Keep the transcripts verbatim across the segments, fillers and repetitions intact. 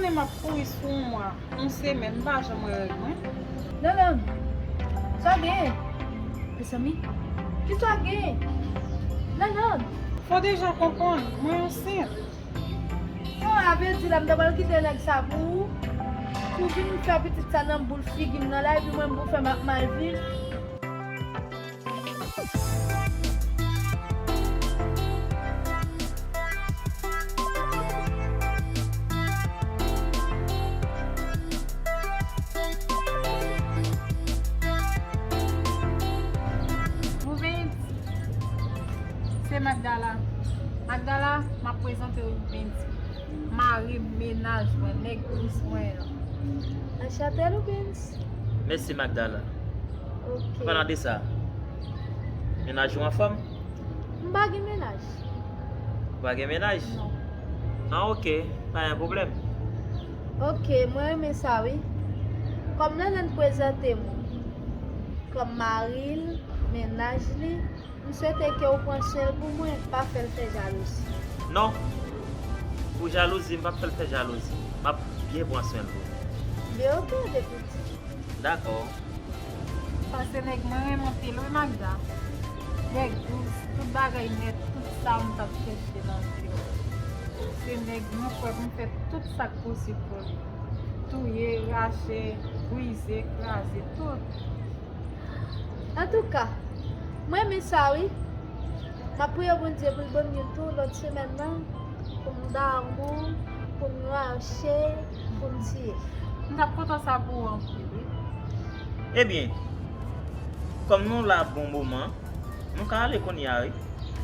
M ap kouri sou yon mwa, yon semèn, m pa janm wè règ mwen. Lanland, sa w genyen? Mezanmi, kisa w genyen? Lanland! Fò w deja konprann, mwen ansent. Bon, a vle di la, m ta pral kite nèg sa pou ou? Pou vin fè pitit sa nan boul figi m nan la, epi mwen m pou fè m ap mal viv? Roubens, se Magdala. Magdala, m ap prezante w Roubens. Mari m, mennaj mwen, nèg dous mwen an. Anchante, Roubens. Mèsi, Magdala. Ok. Palan de sa, mennaj ou anfòm? M pa gen mennaj. Ou pa gen mennaj? Non. Ah, ok. Pa gen pwoblèm. Ok, mwen renmen sa, wi. Kòm Lanland prezante m ou kòm mari l, mennaj li, m swete ke w pran swen l pou mwen, pa fè l fè jalouzi. Non. Pou jalouzi, m p ap fè l fè jalouzi. M ap byen pran swen l pou ou. Byen, ok, depi w di. Dakò. Paske nèg mwen renmen anpil, wi, Magda. Nèg dous, tout bagay nèt, tout sa m t ap chèche nan vi m. Se nèg mwen kwè pou m fè tout sa k posib pou li. Touye, rache, brize, kraze, tout. Antouka, mwen renmen sa wi. M ap priye Bondye pou l ban m youn tou lòt semèn nan, pou m damou, pou m rache, pou m tiye. M t ap kontan sa pou ou anpil wi. Ebyen, kòm nou la bon moman, nou ka ale kounye a wi.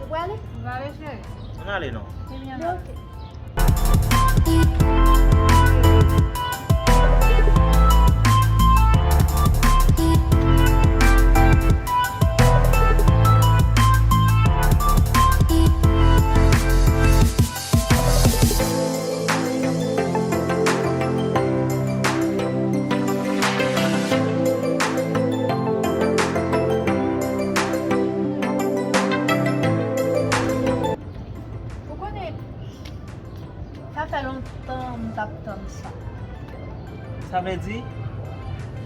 Ou prale? M prale cheri. Ann ale non. Ebyen, ann ale. Ok. Ou konnen, sa fè lontan m t ap tann sa. Sa vle di,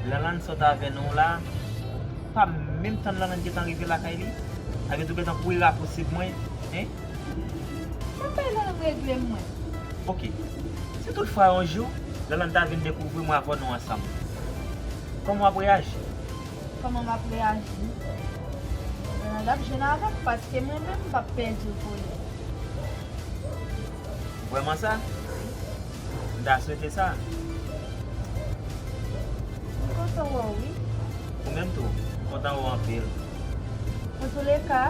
Lanland sot avè nou la, pa menm tann Lanland gentan rive lakay li? Avè tou gentan kouri rapousib mwen, hein? Mwen bay Lanland regle m mwen. Ok. Si toutfwa yon jou, Lanland ta vin dekouvri mwen avè nou ansanm, kòman w ap reyaji? Kòman m ap reyaji? Lanland ap jwenn avè m paske mwen menm m p ap pèdi l pou li. Vrèman sa? M ta swete sa. M kontan wè w wi. Ou menm tou, m kontan wè w anpil. Antouleka,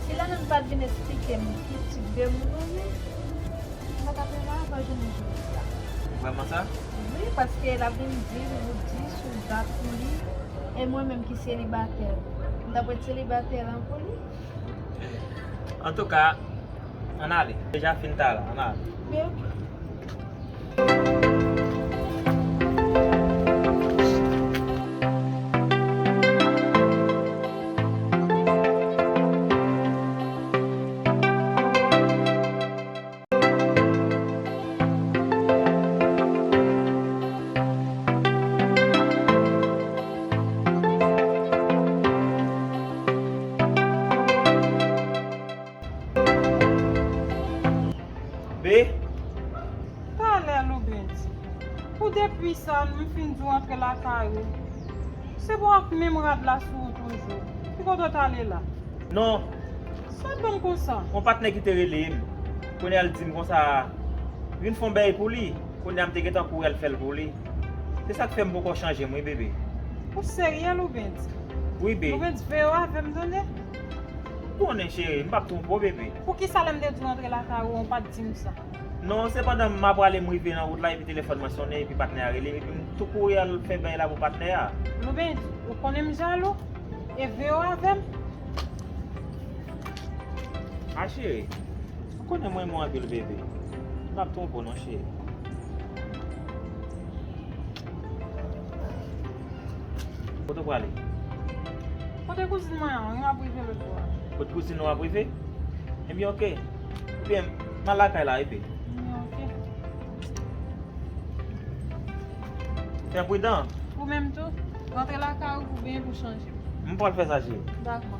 si Lanland pa t vin eksplike m ki tip de moun ou ye, m pa t ap renmen avè w jounen jodi a. Vrèman sa? Wi, paske l ap vin di m ou dis, ou dat pou li, e mwen menm ki selibatè, m t ap ret selibatè lan pou li? Antouka, ann ale. Deja fin ta la, ann ale. Men ok. Be. Talè, Loubens. Pou depi sa, m fin di w antre lakay ou. Se pou w ak menm rad la sou ou toujou. Ki kote w t ale la? Non. Sa w t ban m konsa? Yon patnè ki te rele m. Kounye a l di m konsa, vin fè yon bèy pou li. Kounye a m te gentan kouri al fè l pou li. Se sa k fè m poko chanje m wi, bebe. Ou serye, Loubens? Wi, be. Loubens, veye w avè m, tande? Ou konnen, cheri, m p ap twonpe w, bebe. Poukisa lè m te di w antre lakay ou, ou pa t di m sa? Non, sepandan, m ap prale, m rive nan wout la, epi telefòn mwen sonnen, epi patnè a rele m, epi m tou kouri al fè bèy la pou patnè a. Loubens, ou konnen m jalou? E veye w avè m? A, cheri, ou konnen mwen renmen w anpil, bebe. M p ap twonpe w non, cheri. Kote w prale? Kote kouzin mwen an, wi, m ap rive lòt bò a. Kote kouzin ou ap rive? Ebyen, ok. Oubyen, m al lakay la, epi. Ebyen, ok. Fè pridan. Ou menm tou, rantre lakay ou pou benyen pou chanje. M pral fè sa, cheri. Dakò.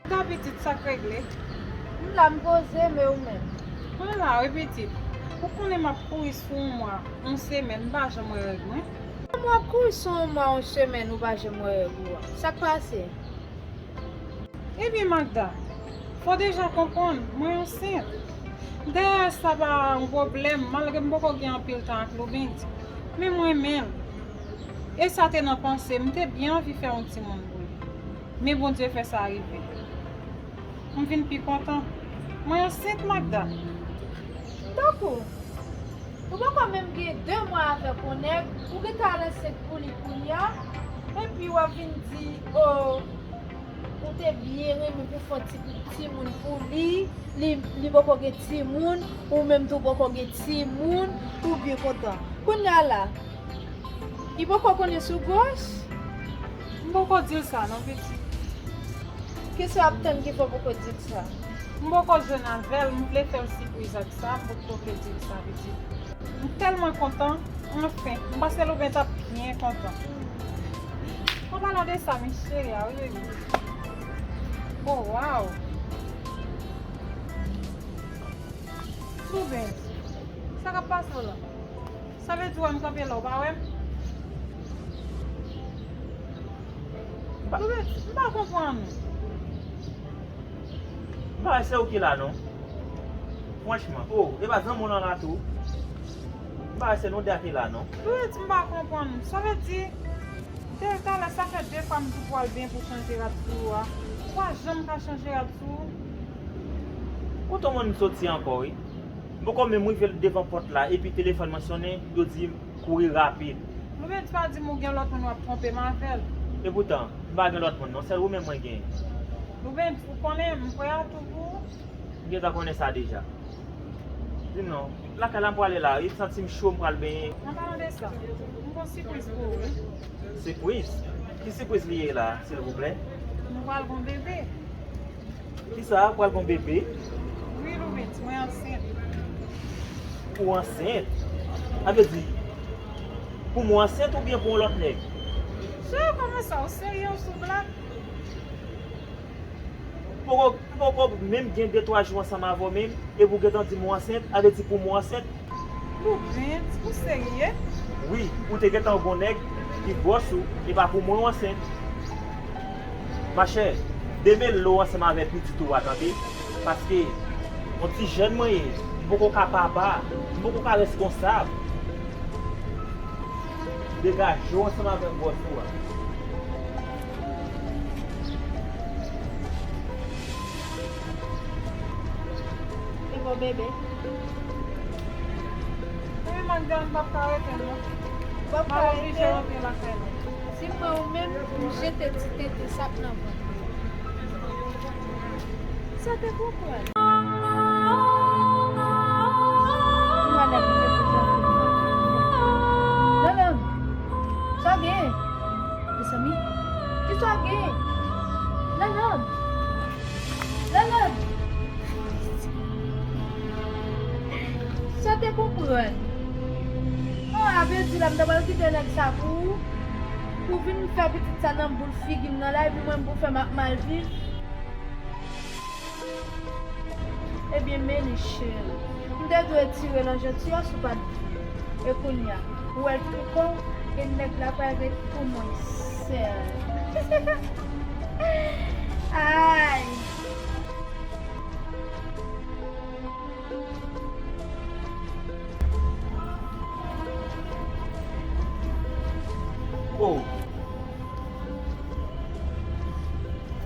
Gade pitit, sa k regle? M la, m poze, men ou menm? Mwen la wi pitit. Ou konnen m ap kouri sou yon mwa, yon semèn, m pa janm wè règ mwen. Kòman w ap kouri sou yon mwa, yon semèn, ou pa janm wè règ ou a? Sa k pase? Ebyen Magda, fò w deja konprann, mwen ansent. Dayè sa pa yon pwoblèm, malgre m poko gen anpil tan ak Loubens. Men m renmen l. E sa te nan panse m, m te byen anvi fè yon timoun pou li. Men Bondye fè sa rive. M vin pi kontan. Mwen ansent, Magda. Tankou, ou poko menm gen de mwa avèk yon nèg, ou gentan al ansent pou li kounye a, epi w ap vin di, o, ou te byen renmen pou fè yon ti, timoun pou li, li, li poko gen timoun, ou menm tou poko gen timoun, ou byen kontan. Kounye a la, li poko konnen si w gwòs? M poko di l sa non, pitit. Kisa w ap tann ki fè w poko di l sa? M poko jwenn avè l, m vle fè l sipriz ak sa, m poko vle di l sa, pitit. M tèlman kontan, anfen, m panse Loubens t ap byen kontan. An palan de sa, men cheri a, wi, wi. O, waw! Loubens, sa k ap pase w la? Sa vle di w wè m kanpe la, ou pa wè m? Loubens, m pa konprann ou. M pa wè se ou ki la non. Franchman, o, e pa zanmi w lan la tou? M pa wè se nou de a ki la non. Loubens, m pa konprann ou. Sa vle di, de, talè sa fè de fwa m di w pral benyen pou chanje rad sou ou a. Ou pa janm ka chanje rad sou ou. Kote w wè m soti ankò wi? M poko menm rive devan pòt la, epi telefòn mwen sonnen, yo di m kouri rapid. Loubens, pa di m ou gen lòt moun w ap twonpe m avè l. Epoutan, m pa gen lòt moun non, sèl ou menm mwen gen. Loubens, ou konnen m prè a tou pou ou. M gentan konnen sa deja. Di m non, lakay la m prale la, wi, m santi m cho, m pral benyen. An palan de sa, m gon sipriz pou ou, wi. Sipriz? Ki sipriz li ye la, silvouplè? Nou pral gon bebe. Kisa? Pral gon bebe? Wi, Loubens, mwen ansent. Ou ansent? Sa vle di, pou mwen ansent oubyen pou yon lòt nèg? Cheri, kòman sa? Ou serye, ou sou blak? Poko, poko menm gen de twa jou ansanm avè w menm, epi w gentan di m ou ansent, sa vle di pou mwen ansent? Loubens, ou serye? Wi, ou te gentan gon nèg ki gwòs ou, e pa pou mwen ou ansent. Machè, demele w ansanm avè pitit ou a, tande? Paske yon ti jèn mwen ye, m poko ka papa, m poko ka reskonsab. Degaje w ansanm avèk gwòs ou a. E bon bebe. Epi Magda, m p ap ka rete non. Ou p ap ka rete? M ap oblije rantre lakay mwen. Si m wè ou menm, m jete ti tete sa k nan vant mwen. Sa te konprann. Ou malad, ou te pou fè fou. Lanlann, sa w gen? Mezanmi, kisa w gen? Lanlann! Lanlann! Sa te konprann. An, a vle di la, m ta pral kite nèg sa pou ou, pou vin fè pitit sa nan boul figi m nan la, epi mwen m pou fè m ap mal viv. Ebyen, men li, cheri. M te dwe tire nan jantiyès ou pa t vle. E kounye a, ou wè l pou kò w, e nèg la pral ret pou mwen sèl. Ay! Oh!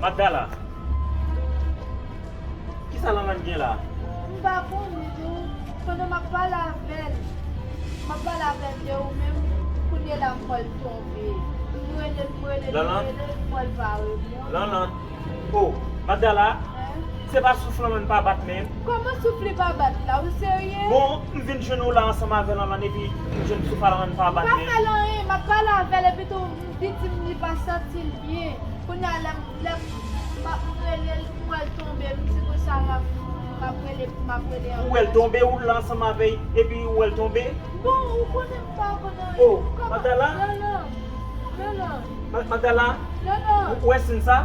Magdala! Kisa Lanlann gen la? M pa konnen tou. Pandan m ap pale avè l, m ap pale avè l de ou menm, kounye la m wè l tonbe. M rele l, m rele l, m rele l, m wè l pa reponn. Lanlann. Oh, Magdala, se pa souf Lanlann pa bat menm? Kòman souf li pa bat la? Ou serye? Bon, m vin jwenn ou la ansanm avè Lanlann epi m jwenn souf a Lanlann pa bat menm. M pa fè l anyen, m ap pale avè l epi tou m di, di m li pa santi l byen. Kounye a lè m, lè m, m ap rele l, m wè l tonbe, m di konsa m ap, M ap rele pou m ap rele ankò. Ou wè l tonbe, ou la ansanm avè l, epi ou wè l tonbe. Bon, ou konnen m pa konn anyen. Oh, Magdala? Lalan, Lalan. Ma- Magdala? Lalan. Ou wè siy sa?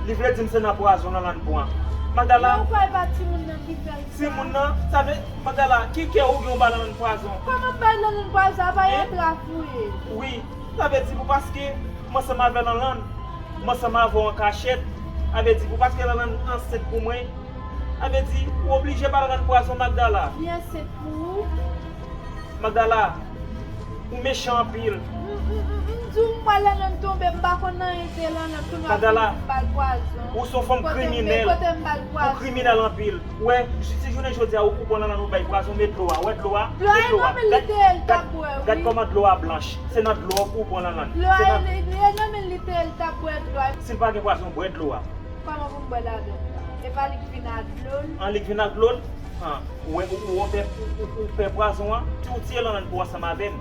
Li vle di m se nan pwazon Lalan pran. Magdala? Ou kwè e pa timoun nan ki fè l sa? Timoun nan? Sa vle, Magdala, ki kè ou gen ou ba Lalan pwazon? Kòman m bay Lalan pwazon? A pa yon trafouye? Wi. Sa vle di pou paske m ansanm avè Lalan, m ansanm avè w an kachèt, sa vle di pou paske Lalan ansent pou mwen, sa vle di ou oblije ba Lalan pwazon, Magdala. Li ansent pou ou? Magdala, ou mechan anpil. M, m, m, m di w m wè Lalan tonbe, m pa konn anyen de Lalan, kounye a Magdala, m ba l pwazon. Ou se yon fanm kriminèl. Kote m ba l pwazon? Ou kriminèl anpil. Ou wè, si jounen jodi a ou, ou pran Lalan ou bay pwazon, met dlo a. Ou wè dlo a? Dlo a, e nan men li te ye l t ap bwè, wi. Gad kòman dlo a blanch. Se nan dlo a ou pran Lalan. Dlo a, e nan men li te ye l t ap bwè dlo a. Si l pa gen pwazon, bwè dlo a. Kòman pou m bwè ladan l? E pa li k vin ak dlo l? An, li k vin ak dlo l? An, ou wè, ou, ou, ou pè, ou, ou, ou pè pwazon an? Ti ou tiye Lalan pou ansanm avè m.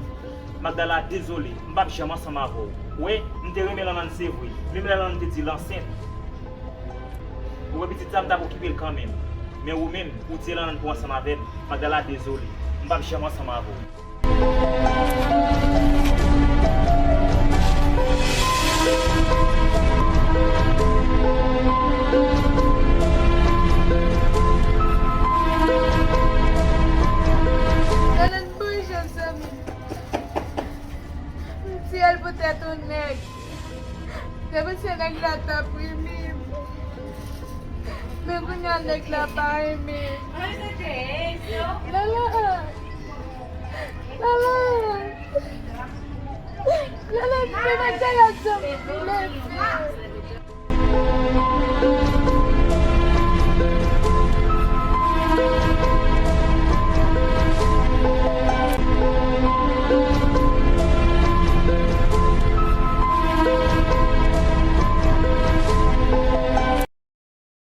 Magdala, dezole, m p ap janm ansanm avè w. Ou wè, m te renmen Lalan se vre. Menm lè Lalan te di l ansent. Ou wè pitit sa, m t ap okipe l kanmenm. Men ou menm, ou tiye Lalan pou ansanm avè m. Magdala, dezole. M p ap janm ansanm avè w. Lalan manje zanmi m. M tiye l poutèt yon nèg. Depi se nèg la t ap renmen m. Men kounye a nèg la pa renmen m. Lalan! Lalan! Lalan, men bagay la janm vin leve.